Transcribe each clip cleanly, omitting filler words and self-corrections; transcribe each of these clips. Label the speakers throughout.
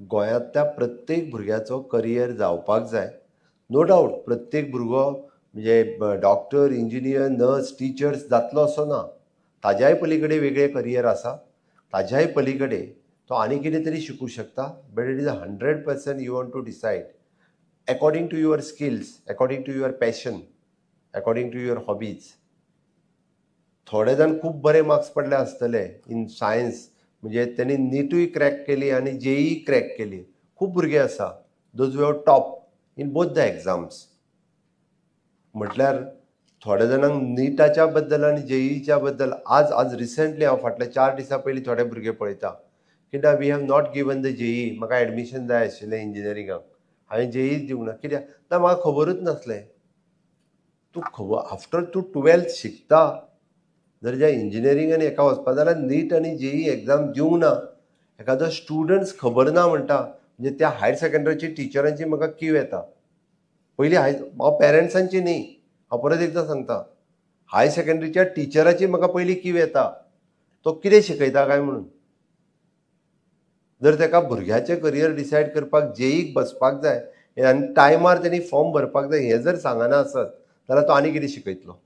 Speaker 1: गोंयांतल्या प्रत्येक भुरग्याचो करियर जावपाक जाय. नो डावट, प्रत्येक भुरगो म्हणजे डॉक्टर, इंजिनियर, नर्स, टिचर्स जातलो असो ना. ताज्याय पलीकडे वेगळे करियर आसा, ताज्याय पलीकडे तो आनी कितें तरी शिकूं शकता. But it is a 100% you want to decide according to your skills, according to your passion, according to your hobbies. थोडे जाण खूब बरे मार्क्स पडले आसतले इन सायन्स, म्हणजे त्यांनी नीटूय क्रॅक केली आनी जेई क्रॅक केली. खूब भुरगे आसा those who have top in both the exams. म्हटल्यार थोड्या जाणांक निटाच्या बद्दल आनी जेईच्या बद्दल आज आज रिसंटली हांव फाटल्या 4 दिसां पयलीं थोडे भुरगे पळयता कित्याक we have not given the JEE. म्हाका एडमिशन जाय आशिल्लें इंजिनियरिंगाक, हांवें जेई दिवंक ना. कित्याक? ना, म्हाका खबरूच नासलें. तूं खबर आफ्टर तूं 12th शिकता जर ज्या इंजिनियरींग आनी हेका वचपा जाल्यार नीट आनी जेई एग्जाम दिवंक ना एखादो स्टुडंट्स खबर ना म्हणटा, म्हणजे त्या हायर सेकंडरीची टिचरांची म्हाका कीव येता पयलीं. हाय, हांव पेरंट्सांची न्ही, हांव परत एकदां सांगता, हायर सेकंडरीच्या टिचराची म्हाका पयलीं कीव येता, तो कितें शिकयता काय म्हणून. जर ताका भुरग्याचें करियर डिसायड करपाक जेईक बसपाक जाय आनी टायमार तेणी फॉर्म भरपाक जाय हें जर सांगना आसत जाल्यार तो आनी कितें शिकयतलो.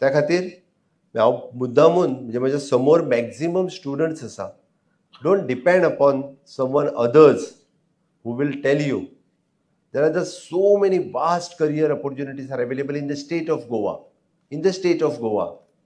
Speaker 1: त्या खातीर हांव मुद्दामून, म्हणजे म्हज्या समोर मॅक्झिमम स्टुडंट्स आसा, don't depend upon someone others who will tell you. There are just so many vast career opportunities are available in the state of Goa. In the state of Goa.